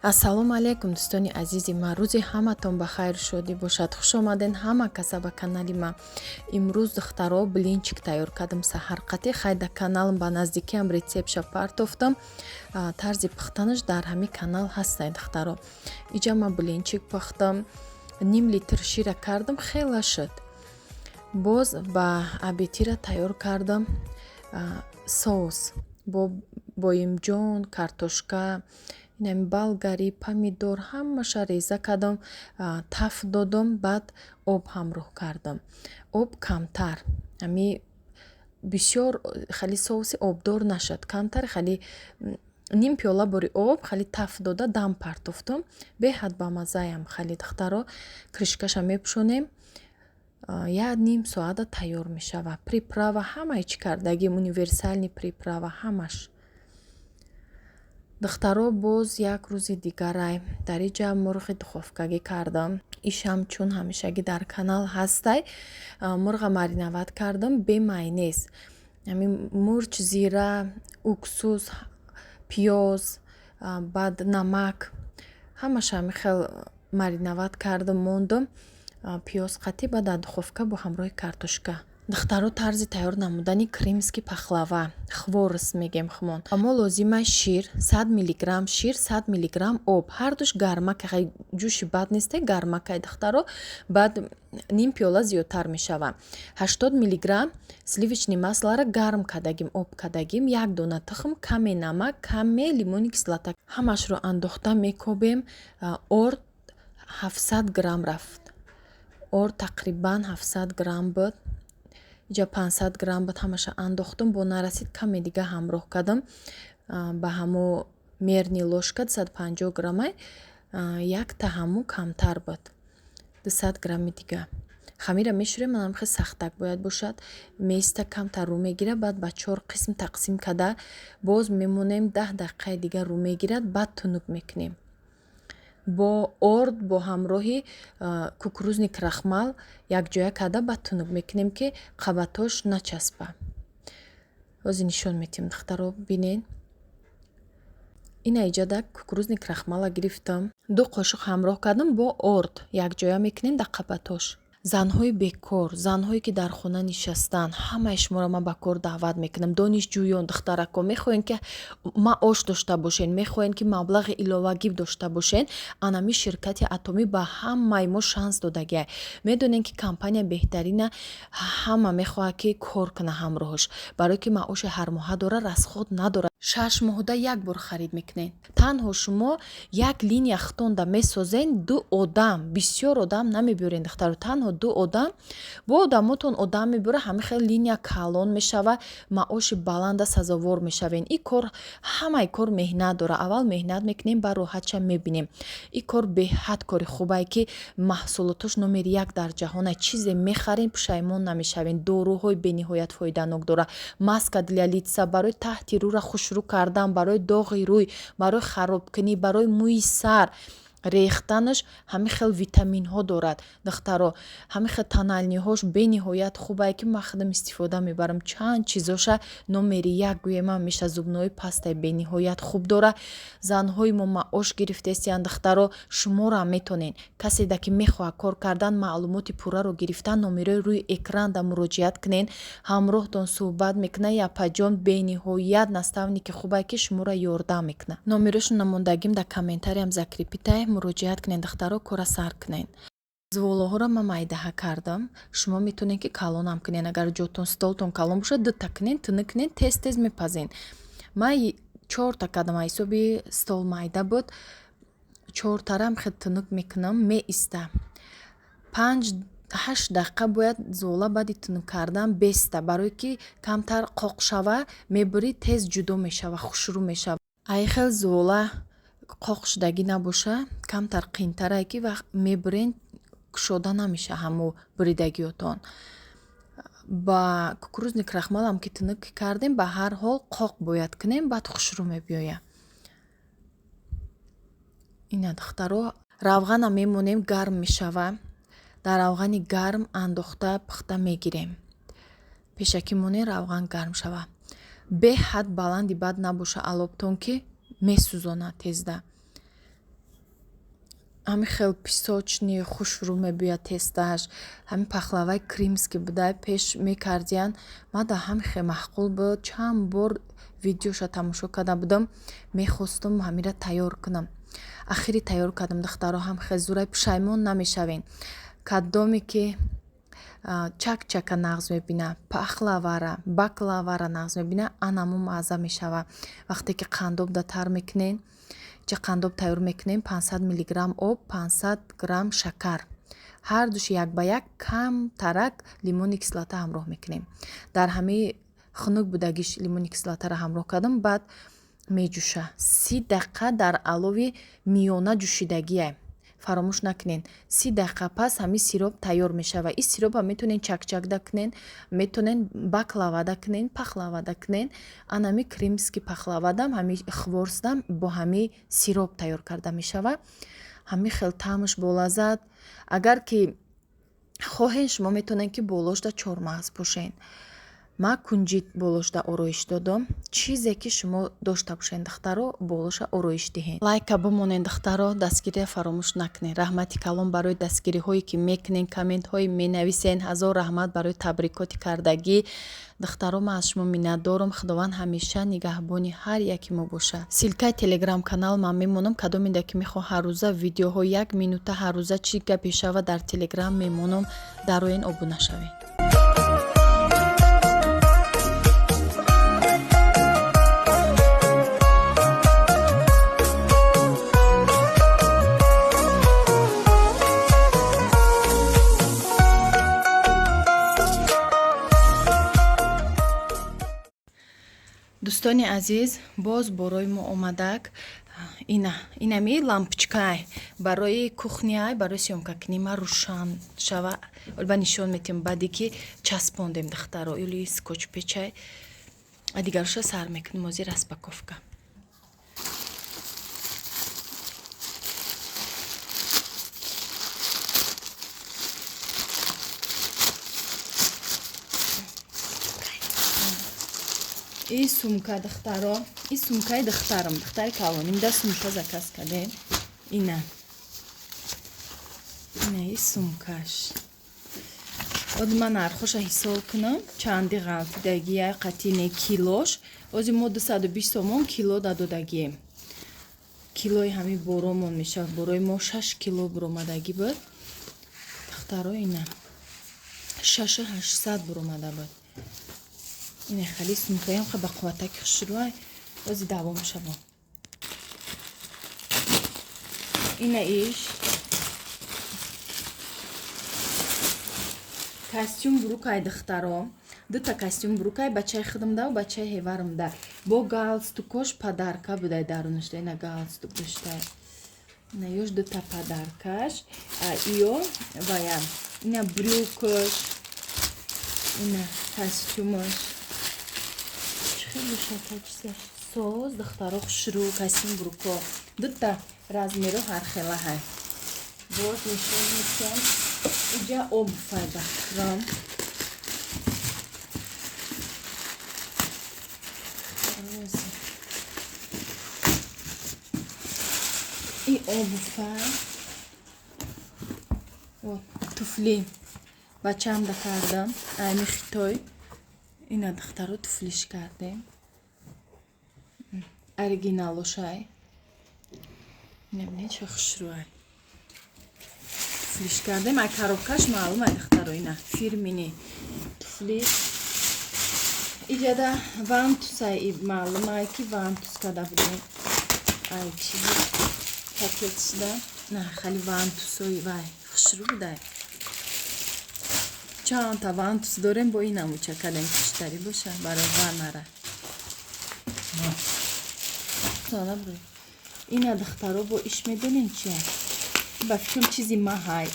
Ассалому алайкум, дӯстони азизи ман. Рӯзи ҳаматон ба хайру шодӣ бошад. Хуш омаден ҳама каса ба канали ман. Имрӯз, духтаро, блинчик тайёр кардам саҳарқатӣ. Хай, да каналам ба наздикиам рецептша партофтам. Тарзи пухтанаш дар ҳамин канал ҳастай, духтаро. Иҷа ман блинчик пухтам, ним литр шира кардам, хела шуд. Боз ба обедтира тайёр кардам соус бо боимҷон, картошка, инами болгари, помидор, ҳамаша реза кардам, таф додам, баъд об ҳамроҳ кардам. Об камтар, ҳами бисёр хеле соуси обдор нашуд, камтар, хеле ним пиёла бори об, хеле таф дода, дам партофтам. Беҳад бамаззаям хеле, духтаро. Крышкаша мепӯшонем, як ним соата тайёр мешавад. Приправа ҳамаи чӣ кардагим, универсальный приправа ҳамаш. Духтаро, боз як рӯзи дигарай. Дар иҷа мурғи духовкагӣ кардам. Ишам чун ҳамешагӣ дар канал ҳастай. Мурға мариновать кардам бе майонез, ҳамин мурч, зира, уксус, пиёз, баъд намак, ҳамаша ҳамин хел мариновать кардам, мондам пиёз қатӣ, баъд дар духовка бо ҳамроҳи картошка. Духтаро, тарзи тайёр намудани крымский пахлава, хворост мегем хумон. Ба мо лозима шир, 100 миллиграмм шир, 100 миллиграмм об, ҳардуш гармака, ҷӯши бад несте, гармакай, духтаро, баъд ним пиёла зиёдтар мешава. 80 миллиграмм сливочный маслоро гарм кардагим, об кардагим, як дона тухм, каме намак, каме лимони кислота, ҳамашро андохта мекобем. Орд 700 грамм рафт, орд тақрибан 700 грамм буд, иҷа 500 грамм буд. Ҳамаша андохтум, бо нарасид, каме дига ҳамроҳ кардам. Ба ҳамо мерный ложка 250 граммай, якта ҳаму камтар буд, 200 грамми дига. Хамира мешӯрем, манам хеле сахтак бояд бошад, меиста, камтар рӯ мегирад, баъд ба чор қисм тақсим карда, боз мемонем, 10 дақиқаи дигар рӯ мегирад, баъд тунук мекунем бо орд, бо ҳамроҳи кукурузный крахмал якҷоя карда, баъд тунук мекунем, ки қабатҳош начаспа. Ҳозир нишон медиҳем, духтаро, бинед. Ина иҷада кукурузный крахмала гирифтам, ду қошуқ ҳамроҳ кардам, бо орд якҷоя мекунем дар қабатҳош. Занҳои бекор, занҳое ки дар хона нишастанд, ҳамаи шуморо ман ба кор даъват мекунам. Донишҷӯён, духтарако, мехоҳем, ки маош дошта бошен, мехоҳем, ки маблағи иловагӣ дошта бошен, анами ширкати Атомӣ ба ҳамаи мо шанс додагиай. Медонем, ки компания беҳтарина, ҳама мехоҳад, ки кор кунад ҳамроҳаш, барое ки маоши ҳармоҳа дора, расход надорад. 6 моҳда як бор харид мекунед. Танҳо шумо як линия хитонда месозен, ду одам, бисёр одам намебиёрен, духтаро, танҳо ду одам. Бо одамотон одам мебиёра, ҳамин хел линия калон мешава, маоши баланда сазовор мешавен. Ин кор, ҳамаи кор меҳнат дора. Аввал меҳнат мекунем, баъд роҳатша мебинем. Ин кор беҳад кори хубае, ки маҳсулотош номери як дар ҷаҳона. Чизе мехарем, пушаймон намешавем. Доруҳои бениҳоят фоиданок дора, маска для лица барои таҳти рӯра хушрӯ кардан, барои доғи рӯй, барои харобкунӣ, барои мӯи сар рехтанаш, ҳамин хел витаминҳо дорад, духтаро. Ҳамин хел тональныйҳош бениҳоят хубае, ки ман худам истифода мебарам. Чанд чизоша номери як гӯемам меша. Зубной пастаи бениҳоят хуб дора. Занҳои мо маош гирифтестиянд, духтаро, шуморо метонен. Каседа ки мехоҳад кор кардан, маълумоти пурраро гирифтан, номерои рӯи экранда муроҷиат кунен, ҳамроҳтон суҳбат мекунад. Япаҷон бениҳоят наставники хубае, ки шуморо ёрдам мекунад. Номерошон намондагим дар комментариям закрепить, муроҷиат кунед, духтаро, кора сар кунед. Зуволаҳоро ман майдаҳа кардам. Шумо метавонед, ки калонам кунед. Агар ҷотон, столтон калон бошад, дута кунед, тунук кунед, тез тез мепазед. Ман чорта кардам, ҳисоби стол майда буд. Чортарам хел тунук мекунам, меиста. 5-8 дақиқа бояд зуола баъди тунук кардан беста, барое ки камтар қоқ шава, мебурӣ, тез ҷудо мешава, хушрӯ мешава. Ай хел зуола қоқ шудагӣ набоша, камтар қиинтарае, ки вақт мебурен, кушода намеша ҳамо буридагиётон. Ба кукурузный крахмалам ки тунук кардем, ба ҳар ҳол қоқ бояд кунем, баъд хушрӯ мебиёяд. Ина, духтаро, равғана мемонем, гарм мешава. Дар равғани гарм андохта, пухта мегирем. Пешакӣ монем, равған гарм шава. Беҳад баланди бад набоша алобтон, ки месӯзонад тезда. Ҳамин хел песочный хушрӯ мебиёяд тестааш. Ҳамин пахлаваи крымский буда, пеш мекардиян. Мада ҳамин хел маъқул буд. Чанд бор видеоша тамошо карда будам, мехостум ҳамира тайёр кунам. Ахири тайёр кардам, духтаро, ҳам хел зурай, пушаймон намешавем. Кадоме ки чак-чака нағз мебина, пахлавара, баклавара нағз мебина, анаму мазза мешава. Вақте ки қандоб да тар мекунен, ча қандоб тайёр мекунем, 500 миллиграмм об, 500 грамм шакар. Ҳар душ як ба як, камтарак лимони кислота ҳамроҳ мекунем. Дар ҳамаи хунук будагиш лимони кислотаро ҳамроҳ кардам, баъд меҷӯша. 30 дақиқа дар алови миёна ҷӯшидагие. Фаромӯш накунен. 30 дақиқа пас ҳамин сироп тайёр мешава. Ин сиропа метавонен чак-чакда кунен, метавонен баклавада кунен, пахлавада кунен. Анами крымский пахлавадам, ҳами хворстам бо ҳами сироп тайёр карда мешава. Ҳами хел таъмаш болаззат. Агар ки хоҳен, шумо метавонед ки болошда чормағз пӯшен. Ман кунҷит болошда ороиш додам. Чизе ки шумо дошта бошед, духтаро, болоша ороиш диҳед. Лайка бимонед, духтаро, дастгирия фаромӯш накунед. Раҳмати калон барои дастгириҳое ки мекунед, комментҳое менависед. Ҳазор раҳмат барои табрикоти кардагӣ. Духтаро, ман аз шумо миннатдорам. Худованд ҳамеша нигаҳбони ҳар яки мо бошад. Ссылкаи телеграм-канал ман мемонам. Кадомеда ки мехоҳ ҳаррӯза видеоҳо як минута ҳаррӯза чӣ гапе шава дар телеграм мемонам. Дароен, обуна шавед. Дӯстони азиз, боз борои мо омадак. Ина, инами лампочкай барои кухняй, барои съёмкакунӣ ма рӯшан шава. Ба нишон метем баъде ки часпондем, духтаро, или скотч печай. А дигароша сар мекунем ози распаковка. И сумка, духтаро, и сумкаи духтарам, духтари калоним да сумка заказ кардем. Ина, ина и сумкаш. Ози ман нархоша ҳисоб кунам, чанди ғалтидагия қатине килош. Ози мо 220 сомон кило дадодагием. Килои ҳами боромон мешавад. Борои мо 6 кило буромадагӣ буд. Духтаро, ина 6800 буромада буд. Ина хали сумкаям ха ба қувватаки хушрӯай. Ози давом шаво. Ина иш костюм брукай, духтаро. Дута костюм брукай бачаи худамда ва бачаи ҳеварамда. Бо галстукош подарка будай дарунашда. Ина галстук доштай. Ина ёш дута подаркаш. Иё вая. Ина брюкаш. Ина костюмаш. Хеле шакачса. Соз, духтаро, хушрӯ костюм бруко. Дута размеро ҳар хела ҳай. Боз нишон метиҳам. Иҷа обувай бахрам. И обувай. Туфли. Бачаам да кардам. Айми хитой. Ина, духтаро, туфлиш кардем. Оригиналошай. Небинед, чӣ хушрӯай. Туфлиш кардем. Ай коробкаш маълум ай, духтаро, ина фирмини туфли. Иҷада вантусай, маълум ай ки вантус када будем. Ай чизи пакетшда. На хали вантусои вай хушрӯ будай. Чандта вантус дорем, бо ин амуча кардем, хуштарӣ боша барои ваннара. Ина, духтаро, бо иш медонем чия? Ба фикрам чизи маҳай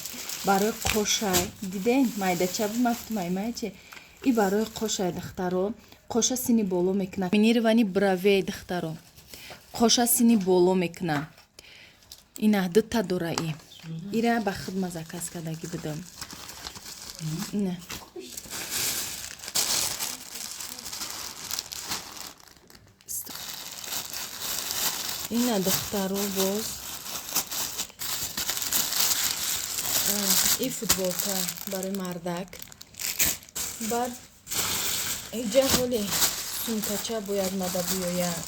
барои қошай. Диден, майдача буд, ман гуфтам ай май чи? И барои қошай, духтаро, қоша сини боло мекунад. Минированный бровей, духтаро. Қоша сини боло мекунад. Ина дута дора и. Ира ба худма заказ кардагӣ будам. Ина. Ина, духтаро, боз И футболка барои мардак. Баъд иҷа ҳоли сумкача бояд мада биёяд.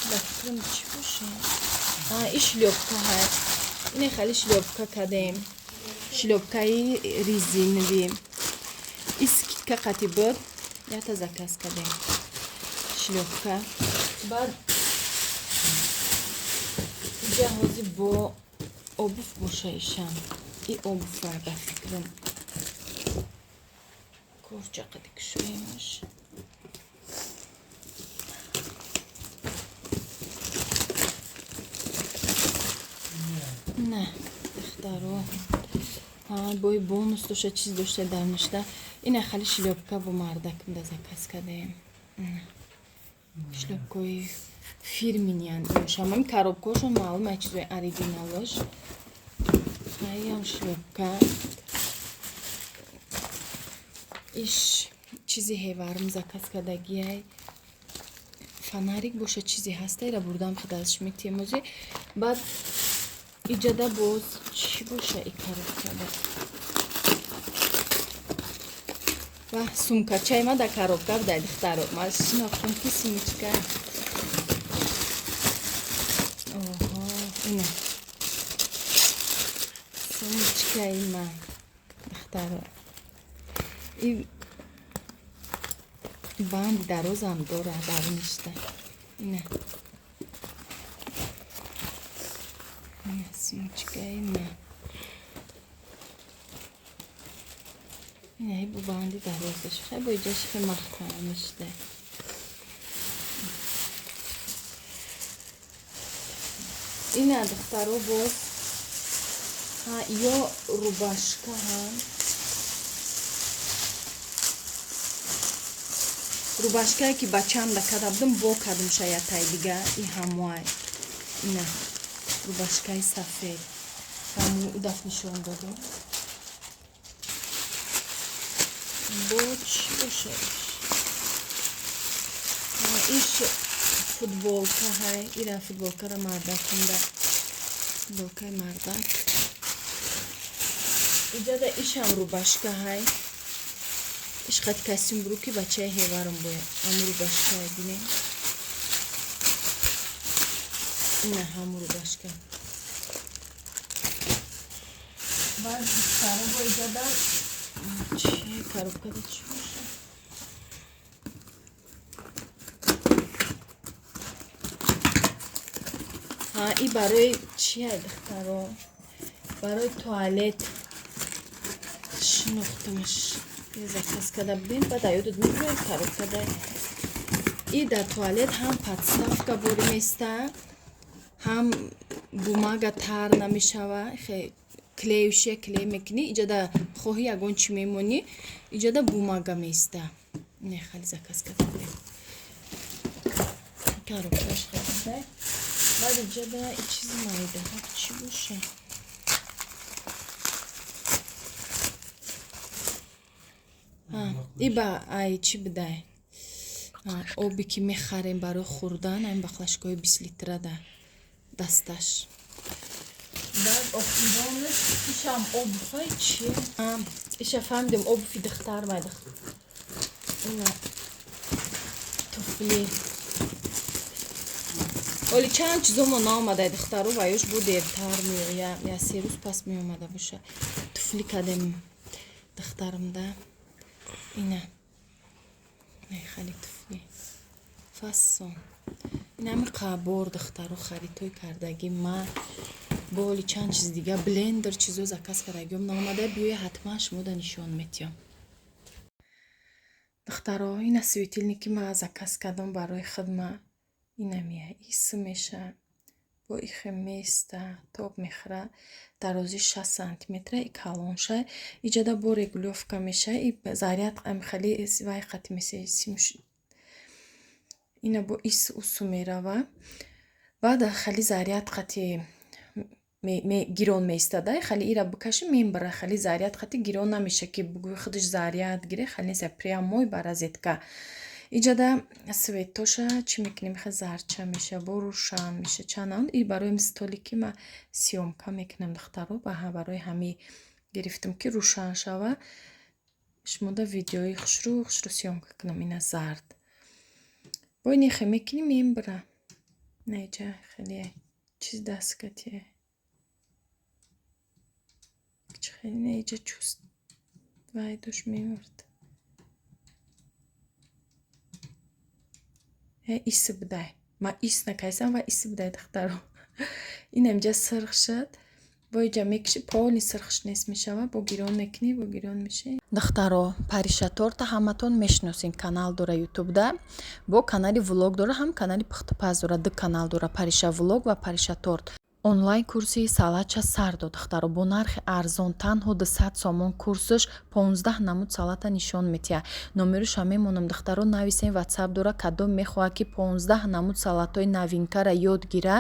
Ба фикрам, чӣ боша? И шлёпка ҳай. Ине хали шлёпка кардем, шлёпкаи резиновый. И скидка қати буд, ята заказ кардем шлёпка. Баъд иҷа ҳозир бо обувь боша ишам. И обувь, ба фикрам, корча қади кушоемаш. На, духтаро, бои бонус дошта, чиз дошта дар ништа. Ина хали шлёпка бо мардакмда заказ кардем. Шлёпкаи фирменный ян бошам. Ами коробкаошон маълум, ай чизои оригиналош. Аям шлёпка. Иш чизи ҳеварм заказ кардагиай, фонарик боша, чизе ҳаста. Ира бурдам, хидазш метиемози. Баъд иҷада боз чӣ боша? И коробкада ва сумкачаи ма дар коробка будай, духтаро. Ма шинохтам, ки сумочка. Оҳо, ина сумочкаи ма, духтаро. И банди дарозам дора даруништа. Ина сумочкаи ма. Ина бу банди дарозаш. Хай, бо иҷаш хе маҳкамишта. Ина, духтаро, боз ё рубашка ҳам, рубашкае, ки бачаам да карда будам, бо кардам шаятай дига. И ҳамуай, ина рубашкаи сафед, ҳаму даф нишон додем. Бо чӣ боша иш? Футболка ҳай. Ира футболкара мардакунда, футболкаи мардак. Иҷада ишам рубашка ҳай. Иш қати костюм бруки бачаи ҳеварам бояд. Ҳаму рубашкае бинем. Ина ҳаму рубашка. Баъд, духтаро, бо иҷада чи, коробкада чӣ боша? И барои чия, духтаро? Барои туалет. Шинохтамаш, заказ карда будем, баъд аёдат мебироем коробкада. И дар туалет ҳам подставка бори места, ҳам бумага тар намешава. Клеюше клей мекунӣ, иҷада хоҳӣ ягон чӣ мемонӣ, иҷада бумага места. Не, хали заказ карда будем, коробкаш харида. Баъд иҷада и чизи майдаҳак чӣ боша? И ба ай чӣ бидай, оби ки мехарем барои хӯрдан, айн баклажкаҳои 20 литрада дасташ. Баъд охиронаш ишам обувь ай чи. Иша фаҳмидем, обувь и духтар май. Ина туфли. Оли чанд чизомо наомадай, духтару, ва ёш бо дертар меоя, я 3 рӯз пас меомада боша. Туфли кардем духтарамда. Ина хали туфли фасон. Инами қабор, духтару, харидҳои кардагӣ ма. Боли чанд чиз дига, блендер, чизо заказ кардагиём наомада. Биёя, ҳатман шумода нишон метиҳам. Духтаро, ина светильники ма заказ кардам барои хидма. Инамия исм меша, бо ихе места, тоб мехӯра. Дарозӣ 60 сантиметра и калонша. Иҷада бо регулировка меша и заряд хеле вай қати месе. Ина бо ис усу мерава. Баъд хали заряд қати гирон меистада. Хали ира бикаши, мебара. Хали заряд қати гирон намеша, ки бугӯи худаш заряд гире, хали неста, прямой ба розетка. Иҷада светоша чӣ мекунем, хе зарча меша, бо рӯшан меша. Чанд и барои столики ма съёмка мекунам, духтаро, барои ҳамин гирифтам, ки рӯшан шава, шумода видеои хушрӯ хушрӯ съёмка кунам. Ина зард бо инихе мекунӣ, мембра. На, иҷа хеле чиз дасткатие, хеле на, иҷа чуст вай дошт, мемурд. Ис будай, ман ис накайсам ва ис будай, духтаро. Инам иҷа сирх шуд, бо иҷа мекуши, полный сирхш нест мешава, бо гирён мекунӣ, бо гирён меши. Духтаро, Париша Торта ҳаматон мешиносен, канал дора ютубда, бо канали влог дора, ҳам канали пухтупаз дора, ду канал дора: Париша Влог ва Париша Торт. Онлайн курси салатша сар дод, духтаро, бо нархи арзон, танҳо 200 сомон. Курсаш 15 намуд салата нишон метиҳад. Номероша мемонам, духтаро, нависен, ватсап дора. Кадом мехоҳад, ки 15 намуд салатҳои новинкара ёд гира,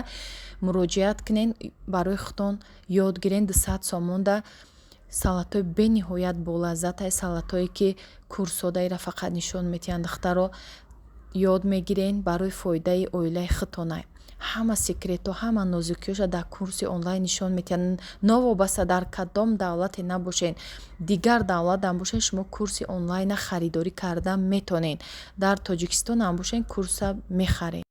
муроҷиат кунен, барои худтон ёд гирен. 200 сомонда салатҳои бениҳоят болаззатай, салатҳое, ки курсодаира фақат нишон метиҳанд, духтаро, ёд мегирен, барои фоидаи оилаи худтонай. Ҳама секретҳо, ҳама нозукиҳоша дар курси онлайн нишон метиҳанд. Новобаста дар кадом давлате набошед, дигар давлатам бошед, шумо курси онлайна харидорӣ карда метонед. Дар Тоҷикистонам бошед, курса мехаред.